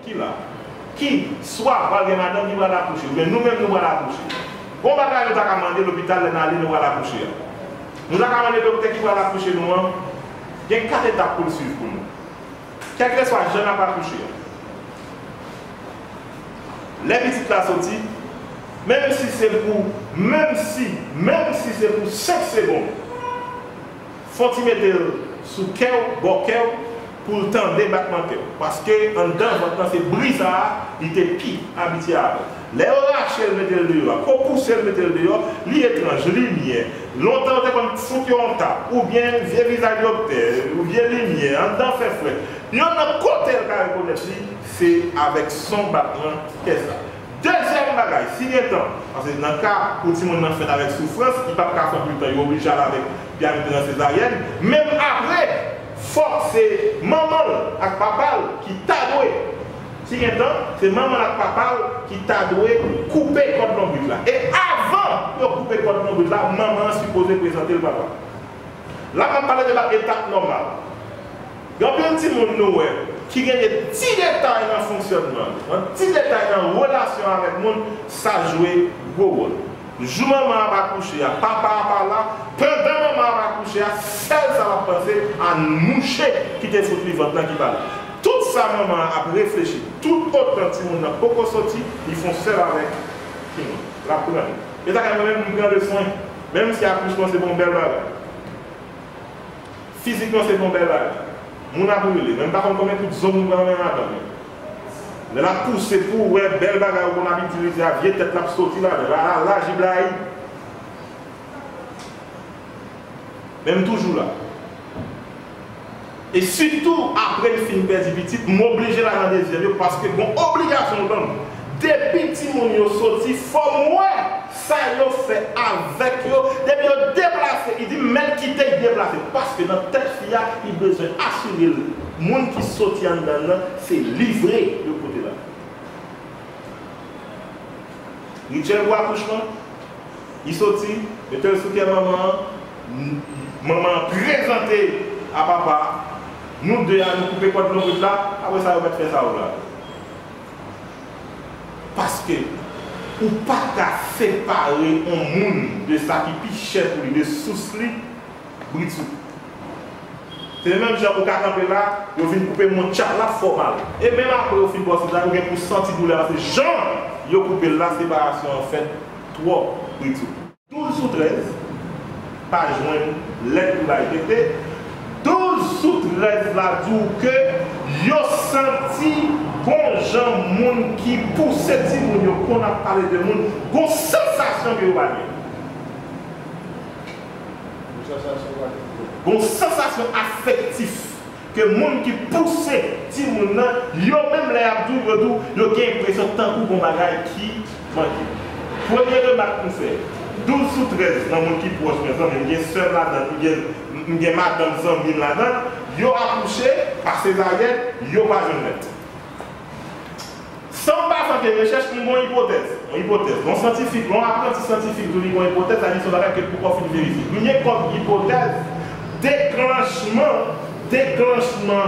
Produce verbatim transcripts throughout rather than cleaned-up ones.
ki la, ki swa pral gen madanm ki pral akouche, oubyen nou menm nou pral akouche. Gon bagay nou ta ka mande lopital lè n ale nou pral akouche a. Nou ta ka mande doktè ki pral akouche nou an, gen kat etap pou l swiv pou nou. Kèlkeswa jan n ap akouche a. Lè pitit la soti, menm si se pou, menm si, menm si se pou senk segonn, fò w ti mete l sou kè w, bò kè w, pou l tande batman kè w. Paske anndan vant lan, se bri sa a, li te pi abitye avè l. Lè yo rache l, mete l deyò a, ke w pouse l, mete l deyò, li etranj, limyè. Lontan, yo te konn fout yo yon tap, oubyen vye vizaj doktè, ou vye limyè, anndan fè frèt. Youn nan kote l ka rekonèt li, se avèk son batman kè sa. Dezyèm bagay, si gen tan, paske nan ka pou timoun nan fèt avèk soufrans, li p ap ka fè anpil tan, yo oblije al avèk, li al mete nan sezaryèn. Menm apre, fòk se manman l ak papa l ki ta dwe, si gen tan, se manman l ak papa l ki ta dwe koupe kòd lonbrit la. E avan yo koupe kòd lonbrit la, manman an sipoze prezante l papa. La, m ap pale de la etap nòmal. Gen anpil timoun nou wè ki gen de ti detay nan fonksyònman, nan ti detay nan relasyon avèk moun, sa jwe gwo wòl. Jou manman an ap akouche a, papa a pa la, pandan manman an ap akouche a, sèl sa l ap panse a mouche ki te fout li vant lan ki pa la. Tout sa manman an ap reflechi, tout otan timoun nan poko soti, li fè yon sèl avèk timoun. L ap pran li. E sa k fè mwen menm, m pran le swen, menm si akouchman se pa yon bèl bagay. Fizikman, se pa yon bèl bagay. Moun ap rile. Men m pa konn konbyen kout zong m pran nan men madanm mwen. Lè l ap pouse pou w wè bèl bagay ou konn ap itilize a, vye tèt l ap soti ladan l. A la, la, jiblayi. Men m toujou la. E sitou, apre l fin pèdi pitit, m oblije l al nan dezyèm yo, paske gon obligasyon l ban m. Depi timoun yo soti, fò m wè sa yo fè avèk yo. Depi yo deplase, li di m mèt kite, li deplase. Paske nan tèt fi a, li bezwen asire l, moun ki soti anndan l nan, se li vre yo pote la. Rityèl pou akouchman, li soti, mete l sou kè manman an, m-, manman an prezante a papa, nou de a, nou koupe kòd lonbrit la, apre sa, yo mèt fè sa yo la. Paske ou pa ka separe yon moun de sa ki pi chè pou li, de sous li, britsou. Se menm jan ou ka kanpe la, yo vin koupe men w, tchak, l ap fè w mal. E menm apre yo fin ba w sezaryen, ou gen pou santi doulè a, paske jan yo koupe l la, separasyon an fèt twò britsou. Douz sou trèz pa jwenn lèt pou bay tete. Douz sou trèz la di w ke yo santi gon jan moun ki pouse timoun yo, kon ap pale de moun, gon sansasyon ke yo pa gen. Gon sansasyon afektif ke moun ki pouse timoun nan, yo menm lè y ap di w, yo di w, yo gen enpresyon tankou gon bagay ki manke. Premye remak m fè, douz sou trèz nan moun ki pwòch mwen, zanmi m, gen sè m ladan, m gen, m gen madanm zanmi m ladan, yo akouche pa sezaryèn, yo pa jwenn lèt. San m pa fè ankenn rechèch, m gen yon ipotèz. Yon ipotèz. Yon syantifik, yon apranti syantifik di w li gen yon ipotèz, sa di se yon bagay ke poko fin verifye. M gen kòm ipotèz deklanchman, deklanchman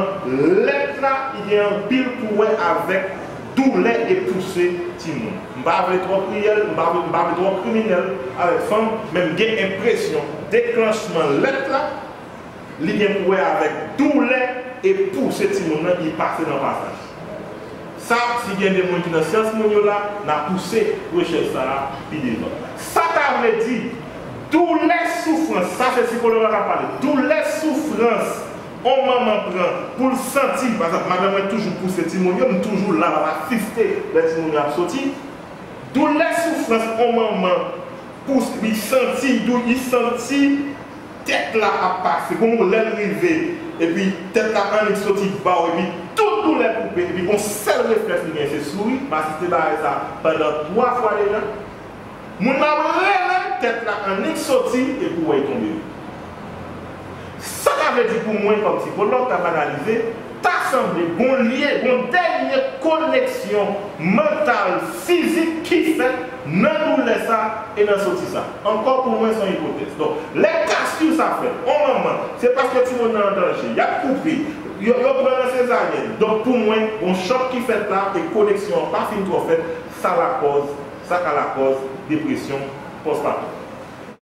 lèt la, li gen anpil pou wè avèk doulè e pouse timoun. M pa vle twò kriyèl, m pa vle, m pa vle twò kriminèl avèk fanm, men m gen enpresyon deklanchman lèt la, li gen pou wè avèk doulè e pouse timoun nan, li pase nan pasaj. Sa, si gen de moun ki nan syans moun yo la, n a pouse rechèch sa a pi devan. Sa ta vle di, doulè, soufrans, sa se sikològ la k ap pale, doulè, soufrans, on manman pran pou l santi, pa egzanp, madanm mwen toujou pouse timoun yo, m toujou la, m ap asiste lè timoun yo ap soti. Doulè, soufrans, on manman pouse, li santi, dou-, li santi tèt la ap pase, gon lè l rive, epi tèt la annik soti ba w, epi tout doulè koupe, epi gon sèl reflèks li gen, se souri, m asiste bagay sa pandan twa fwa deja. Moun nan ap rele, tèt la annik soti, epi w wè l tonbe. Sa ta vle di pou mwen, kòm sikològ k ap analize, ta sanble gon lyen, gon dènye koneksyon mantal, fizik ki fèt nan doulè sa e nan soti sa. Ankò, pou mwen, se yon ipotèz. Donk, lè ka si sa fèt, on manman, se paske timoun nan an danje, y ap koupe, Yo, yo pran nan sezaryèn. Donk, pou mwen, gon chòk ki fèt la e koneksyon an pa fin twò fèt, sa lakòz, sa ka lakòz depresyon pòspaton.